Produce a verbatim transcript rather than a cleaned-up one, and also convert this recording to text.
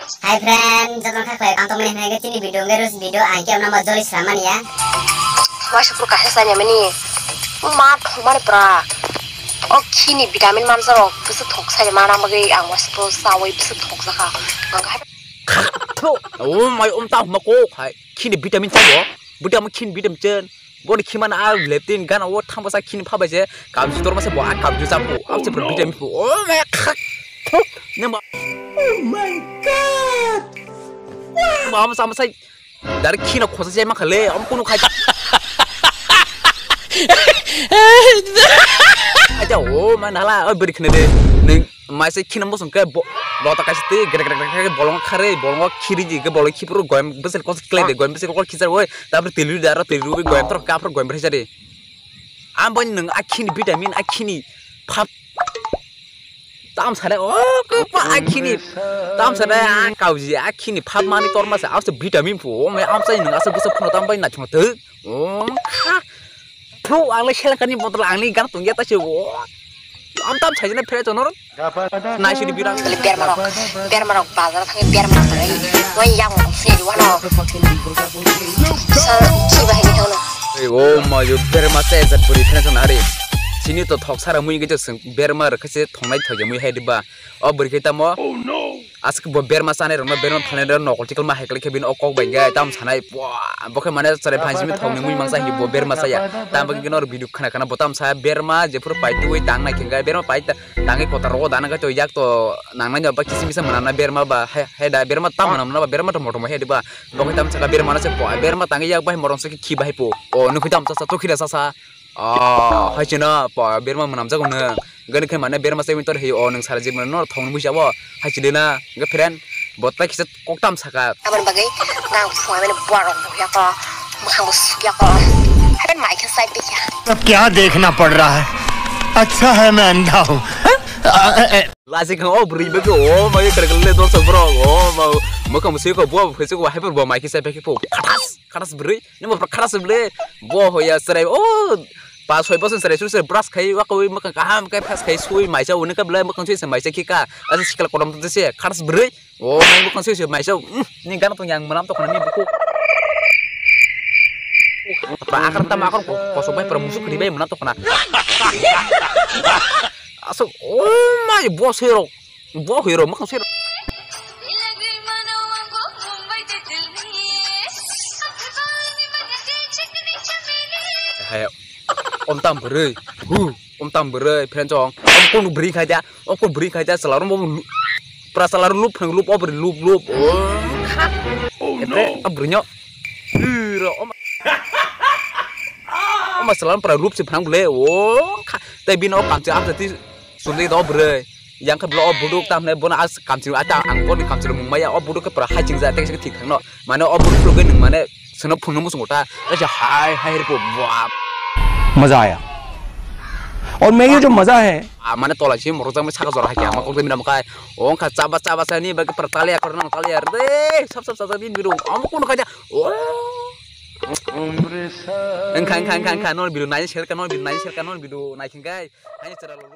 Hi friend, jotono kha khlai ang tongmani hwnwi khe chini video wngkhe roast video ang khe amno ma joli slamani ya. Waisa pur kahsa sanya mani. Ma thongmani pra. O khini vitamin mansa rok bwswk thok sai mana bagwi ang waisa pur sawi bwswk thok jakha. Ang hai. Tho, o mai um ta ma ko khai. Khini vitamin sabo. Buti ama khini vitamin chen. Boni khimana a leptin gana o thangba sa khini phabai se. Kam sitor ma se bo a kam ju sapo. Am se vitamin po. O mai khak. Tho, ne ma. Oh my God! Wow! Mama sama sai. Dari khina khosa sai makhale, am kunu khai. Aja o man hala, oi beri khne de. Neng mai sai khina mosong ke bo lota kaisi te grek grek grek bolong khare, bolong khiri ji ke bolong khipuru goem besel kos kle de, goem besel kos khichar oi. Tapre telu daro telu goem tor kapro goem resa de. Am bani neng akhini vitamin akhini phap. Tam sare o ko pa akhini. Tam sare a kauji akhini phap mani tor masa am se vitamin pu. O me am sai nung asa gusa phuno tam bai na chungte. O kha. Pro ang le sela kani botol ang ni gan tungya ta se o. Am tam sai na phere tonor. Nai sidi birang. Beli biar marok. Biar marok bazar thang biar marok thang. Wai yang sini di wano. Sa si bahini hono. Ei, o ma yo berma se jat buri phena song hari. Sini to thok sara mui ge seng berma rkha se thongnai thok mui hai diba. O buri khe tamo. Oh no. Ask bo berma sane rokno berma thane rok nokol chikal ma hai kle khe bin o kok bai ge tam sanai. Bo khe mane sare phansi mi thokni mui mangsa hi bo berma saya. Tam bagi kino video khana khana bo tam sa berma je phuru pai tui tang nai khe ge berma pai ta. Tangwi kota rogo dana khe to yak to nangnai no ba kisi misa manana berma ba hai hai da berma tam manana ba berma to motom hai diba. Bo khe tam saka berma na se po berma tangwi yak bai morong se khi bai po. O nukhi tam sa sa to khira sa sa. O hai chino po berma manam jago no. Gani khe mane berma se winter hi o nung sara jibon no thong nung buja bo. Hai chide na ga friend. Bo tai kisa koktam saka. Aboni bagwi nang phungai mani borok buya ko, mwkhang bo sukya ko. Haben mai khe sai bikya. अब क्या देखना पड़ रहा है? अच्छा है मैं अंधा हूँ। Lasi kang o bwrwi bagwi o mai kare kare le dorsa bro o ma mwkhang bo sukya ko bo phese ko hai bo mai khe sai bikya po. Khatas khatas bwrwi ni mo khatas bwrwi bo hoya chwrai o. Pas soi bosor chwrai sui se brush khai wa ko mwkhang kaham khai fresh khai sui maisa uni ka bwlai mwkhang sui se maisa khika asa sikla kotom se khatas bwrwi. O mai bukang sui sui mai sui. Ni gana tong yang menam tokna ni buku. Apa akar tam akar kosok bai pura musuk kri bai menam tokna. Asok o mai bo sero. Bo hero makang sero. Hai om tam bwrwi. Hu. Om tam bwrwi friend song. Om kunu bwrwi khai da. O ko bwrwi khai ja chwla rok bo lu-, pra chwla rok lup phang lup o bwrwi lup lup. O kha. Oh no. Etre a bwrwi nyo. Iro o ma. O ma chwla rok pra lup se phang le. O kha. Tei bini o kamchi amsa ti sundui do bwrwi. Yang kha bwla o buduk tam ne bono as kamchi ata ang boni kamchi mung maya o buduk khe pra hai ching ja tei thik thang no. Mane o buduk lugui nung mane Seno phunukno muchungo ta, kaisa hai hai rwkhe bua. मजा आया। और मैं ये जो मजा है, Ah, mane tola si morok jang saka jora hai khe ama kokde mina mukai. O wngkha chaba chaba sani bagwi pra taliya korno taliya re. Sap sap sap sap bin biru. Amo kono khaja. O. Wngkha wngkha wngkha wngkha non biru nai serka non biru nai serka non biru nai thingkai. Hai chara lo.